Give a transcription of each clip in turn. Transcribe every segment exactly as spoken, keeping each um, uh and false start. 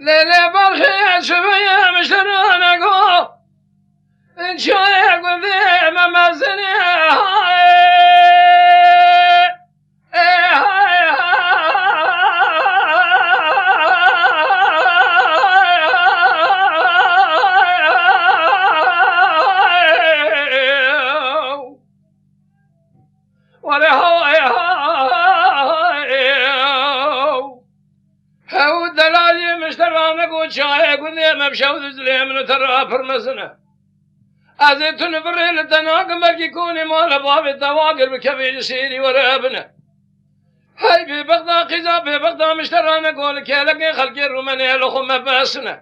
Lê lê berxê şivê ye mişterane go. Çayê gundê me mezinê haye. Ê haye haye. Were haye haye. Hew delalê mişterane go çayê gundê me bi şew dizilê min û te re pir mezin e. Ez ê tu li vir rê li te nakim, belkî konê mala bavê te wagir bikevê ji sêrî were hebine. Hey bêbexta qîza bêbexta mişterane go li kêlekê xelkê rûmenê li xwe me besine.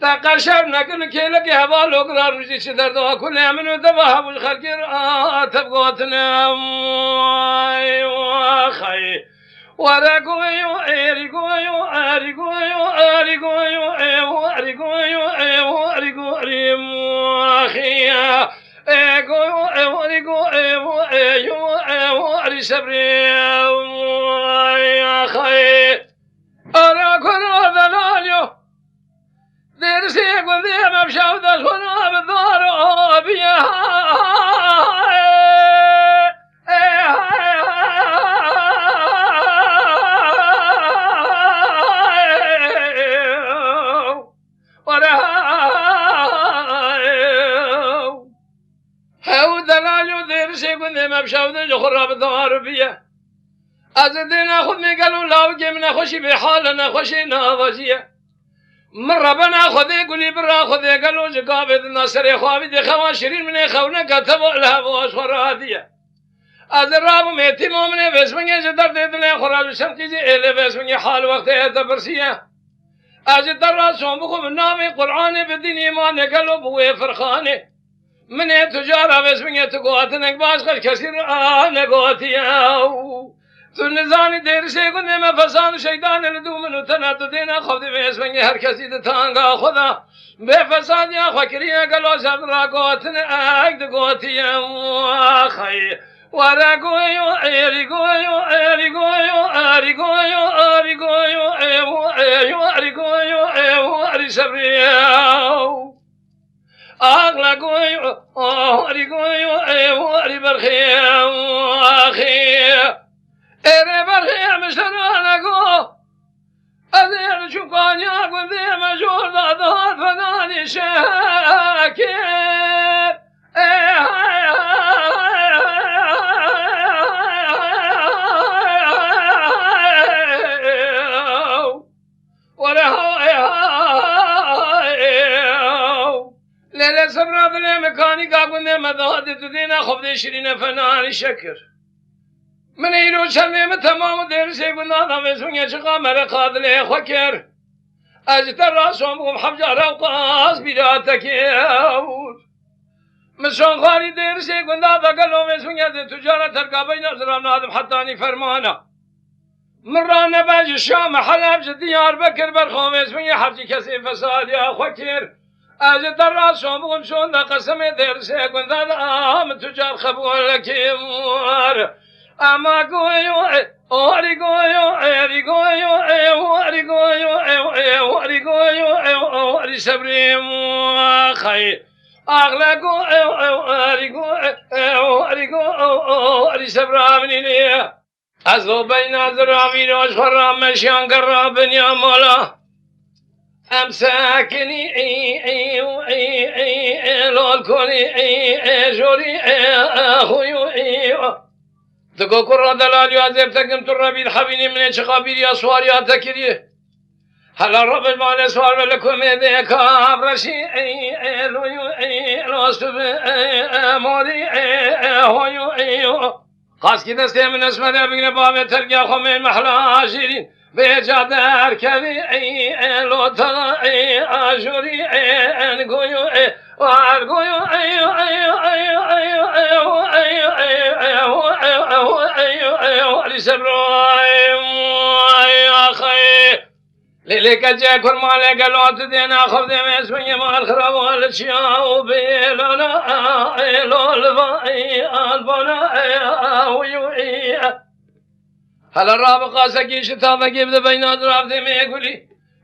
Te qeşer nekir li kêlekê heval û giran rûjî çi derda kulê min û deva hebû ji xelkê re tevgotine. Ay, wax, ay. Were goyo, êrî goyo, êrî goyo, êrî goyo, ê, werî goyo, ê, werî go, rî, waxî. Ê goyo, ê, werî go, ê, wo, ê, yo, ê, werî sebrî. Ay, axay. Ara kuro delalyo. Dêrisê gundê me bi şew de xwe nabe dar abiye. Hew delal û dêrişê gundê me bi şew de ji xwe re bi dar biye. Ez ê dê nexwimê gelo lawikê min nexweşî bê hal e, nexweşê navajî ye. Min rebena Xwedê gulî bira Xwedê gelo ji gavê dina serê xwe avî dê xewa şirîn min ê xewneke teva li hevaş xwe radiye. Ez ê rabim ê tîma min ê vêsmingê ji derdê dilê xwe re ji şemqî jî êlê vêsmingê hal wextê ê te pirsiye. Ez ji te re son bixwe bi navê Qur'anê bi dînê manê gelo bi wê firqanê. Min ê tu cara vêsmingê tu gotinek baş xeş kesî re negotiye. Tu nizanî dêrişê gundê me fesan û şeytanê li dû min û tena tu dêna xwe dê vêsmingê her kesî di tanga xwe de. Bê fesadiya xwe kiriye gelo ser ra gotine ek digotiye. Xey. Were goyo, êrî goyo, êrî goyo, êrî goyo, êrî goyo, ê wo, ê yo, êrî goyo, ê wo, êrî sebrî. Axle goyo, êrî goyo, ê wo, êrî berxê, axê. Êrê berxê mişterane go. Ez ê li çûkaniya gundê me jor da dihat venanî şekir. Ê, were ha, ê, ê, Lê lê sebra dilê me kanîka gundê me dihatê tu dêna xwe bidê şirîne fenanî şekir. Min îro çendê min temam û dêrişê gundan da vêsmingê çiqa mereqa dilê xwe kir. Ez ji te rason bûm hevca rewqas bîra te kir. Min şon xwarî dêrişê gundan da gelo vêsmingê dê tu cara terka beyna ziram nadim hetanî fermana. Min ranebe ji Şam, Heleb, ji Diyarbekir berxwe vêsmingê hercî kesê fesadiya xwe kir. Ez ji te rason bûm şonda qesemê dêrişê gundan a min tu car qebûl kim war. Ama goyo, e, orî goyo, êrî goyo, e, orî goyo, e, e, orî goyo, e, orî sebrî xey. Axle go, e, e, orî go, e, e, orî go, e, e, orî sebra minî lê. Ez o beyna ziravî roj xwe rameşiyan gerra binya mala. Em sekinî ê, ê, ê, ê, ê, lol konî ê, ê, jorî ê, ê, xuyu ê. Digo kurra delalî ya zêb tekim tu rebî li hevînî min ê çiqa bîriya swariya te kiriye. Hela Rabbil malê swar ve li kumê dê kavreşî ey, ey, loyu, ey, lostu ve, ey, ey, mori, ey, ey, hoyu, ey, o. Qaskî destê min esmede bigre bavê tergiya xwe mê mehla şîrîn. Vê ca derkevî ey, ey, lota ey, ajurî ey, en goyu ey, war goyu ey, ey, ey, Lê lê keçê kurmanê gelo tu dê naxev dê vêsmingê mal xirab û li çiya û bêlana ê lo li va ê albana ê û ê. Hele rabi qasekî ji tavekê bide beyna dirav dê mê gulî.